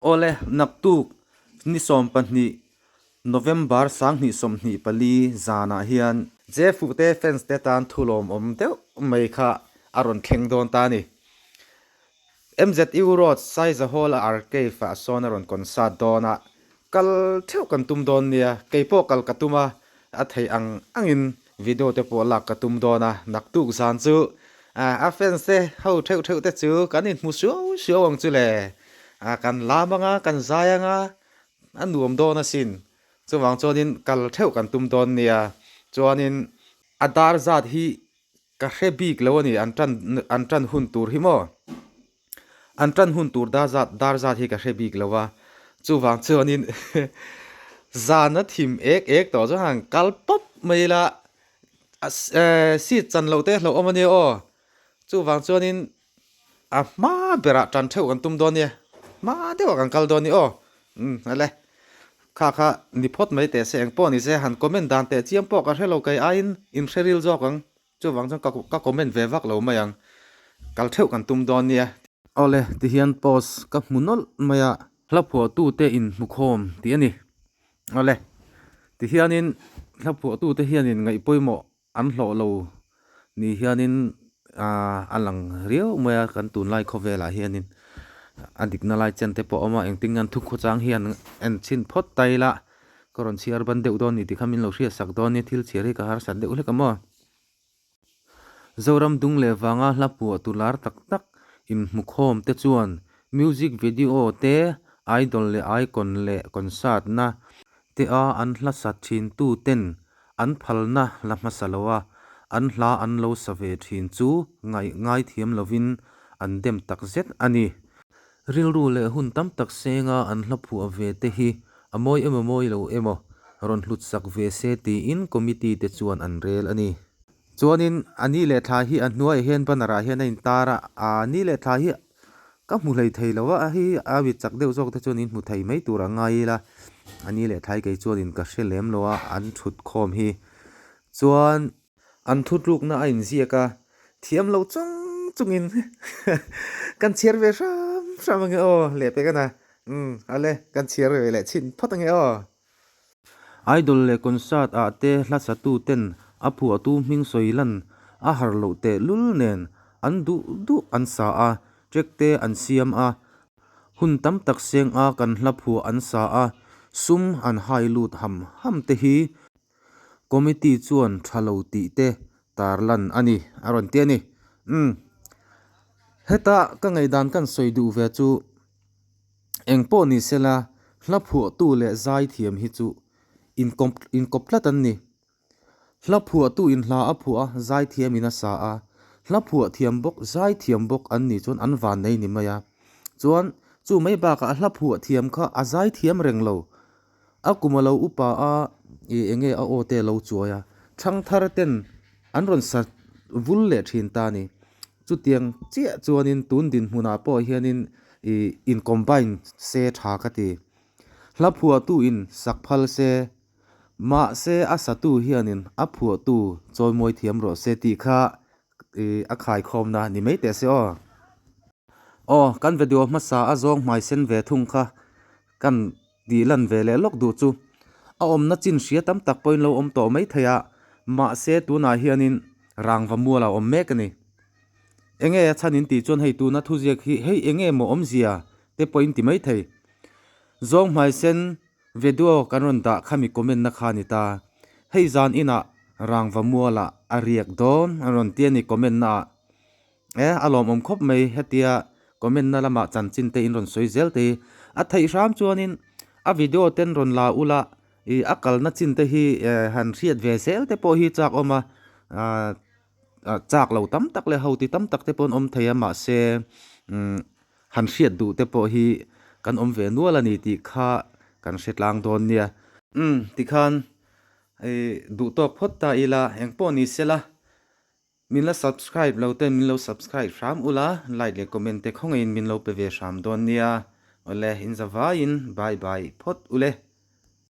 Awle, naktuk ni 12 November 2024 zanah hian Jefuhte fans te tan thu lawmawm deuh mai kha a rawn thleng dawn ta a ni. MZU Road Saiza Hall a Arcave ah sawn a rawn concert dawn a, kal theuh kan tum dawn nia, kei pawh kal ka tum a, a theih ang angin video te pawh lak ka tum dawn a, naktuk zan chu a fans te ho theuh theuh te chu kan inhmu suau suau ang chu le. A kan lam anga, kan zai anga, a nuam dawn asin. Chuvang chuanin kal theuh kan tum dawn nia. Chuanin a dar zat hi ka hre bik lo a ni, an tan an tan hun tur hi maw? An tan hun tur dar zat dar zat hi ka hre bik lo a. Chuvang chuanin zan a thim ek ek tawh chuan han kal pawp mai ila seat chan loh te hlauhawm a nia aw. Chuvang chuanin A hma berah tan theuh kan tum dawn nia, hma deuhah kan kal dawn ni aw. Umm ale, kha kha ni phawt mai teh se eng pawh ni se han comment dan teh chiam pawh ka hre lo kei aiin in hre ril zawk ang, chuvang chuan ka ka comment ve vak lo mai ang, kal theuh kan tum dawn nia. Awle tihian post ka hmu nawlh mai a. Hla phuahtute inhmukhawm tih a ni. Awle tihianin hla phuahtute hianin ngaih pawimawh An hlawh lo ni hianin a lang riau mai a, kan tunlai khawvelah hianin a dikna lai chen te pawh a awm a, engtin nge an thu khawchang hian en chhin phawt ta ila ka rawn chhiar ban deuh dawn ni tih kha min lo hriat sak dawn nia, thil chhiar hi ka harsat deuh hlek a maw. Zoram dung leh vanga hla puah tu lar tak tak inhmukhawm te chuan music video te, idol leh icon leh concert na te a an hla sa thin tu ten An phalna la hmasa lo a, an hla an lo sa ve thin chu ngaih ngaithiam lovin an dem tak zet a ni. Rilru leh hun tam tak senga an hla phuah ve te hi a mawi emaw mawi lo emaw rawn hlut sak ve se tiin committee te chuan an rel a ni. Chuanin a ni leh thla hi a hnuaiah hian banner ah hian a intar a, a ni leh thla hi Ka hmu hlei thei lo a, hei a mit chak deuh zawk te chuan in hmu thei mai tur a ngai ila, a ni leh thlai kei chuanin ka hre lem lo a, an thut khawm hi. Chuan an thutlukna a inziak a, thiam lo chung chungin kan chhiar ve hram hram ange aw leh pek a na, umm ale kan chhiar ve leh chhin phawt ange aw. Idol leh concert ah te hla satu ten a phuahtu hming sawi lan a har loh teh lul nen an duh duh an sa a, track te an siam a, hun tam tak seng a kan hla phuah an sa a, sum an hai lut ham ham te hi committee chuan tha lo tih te tarlan a ni a rawn ti a ni. Umm heta ka ngaihdan kan sawi duh ve chu. Eng pawh ni sela, hla phuahtu leh zaithiam hi chu inkawp inkawp tlat an ni. Hla phuahtu in hla a phuah a, zaithiam in a sa a, hla phuah thiam bawk, zaithiam bawk an nih chuan an van nei ni mai a. Chuan chu mai bakah hla phuah thiam kha a zaithiam reng lo. A kum a lo upa a, ih eng nge a aw te a lo chuai a, thangthar ten an rawn sa vul leh thin ta a ni. Chutiang chiah chuanin tun dinhmunah pawh hianin ih in combine se tha ka ti. Hla phuahtu in sak phal se, mahse a satu hianin a phuahtu chawimawi thiam rawh se tih kha ih a khaikhawmna ni mai teh se aw. Aw, kan video hmasa a zawng hmai sen ve thung kha kan tih lan ve leh lawk duh chu a awmna chin hria tam tak pawhin lo awm tawh mai thei a, mahse tunah hianin rangva mual a awm mek a ni. Enge a chhan in tih chuan hei tuna thuziak hi hei enge maw awmzia te pawhin ti mai thei. Zawng hmai sen video kan rawn dah khami comment na kha a ni ta. Hei zan inah rangva mualah a riak dawn a rawn ti a ni comment na ah. E, a lawmawm khawp mai hetia comment na lamah chanchin te in rawn sawi zel te hi. A theih hram chuanin a video ten rawn la ula ih a kalna chin te hi han hriat ve zel te pawh hi chak awm a, ah chak lo tam tak leh ho ti tam tak te pawh an awm thei a mahse umm han hriat duh te pawh hi kan awm ve nual a ni tih kha kan hre tlang dawn nia. Umm tikhan ih duh tawk phawt ta ila engpawh ni sela. Min la subscribe lo ten min lo subscribe hram ula, like leh comment te khawngaihin min lo pe ve hram dawn nia. Awle, in zavaiin bye bye phawt ule.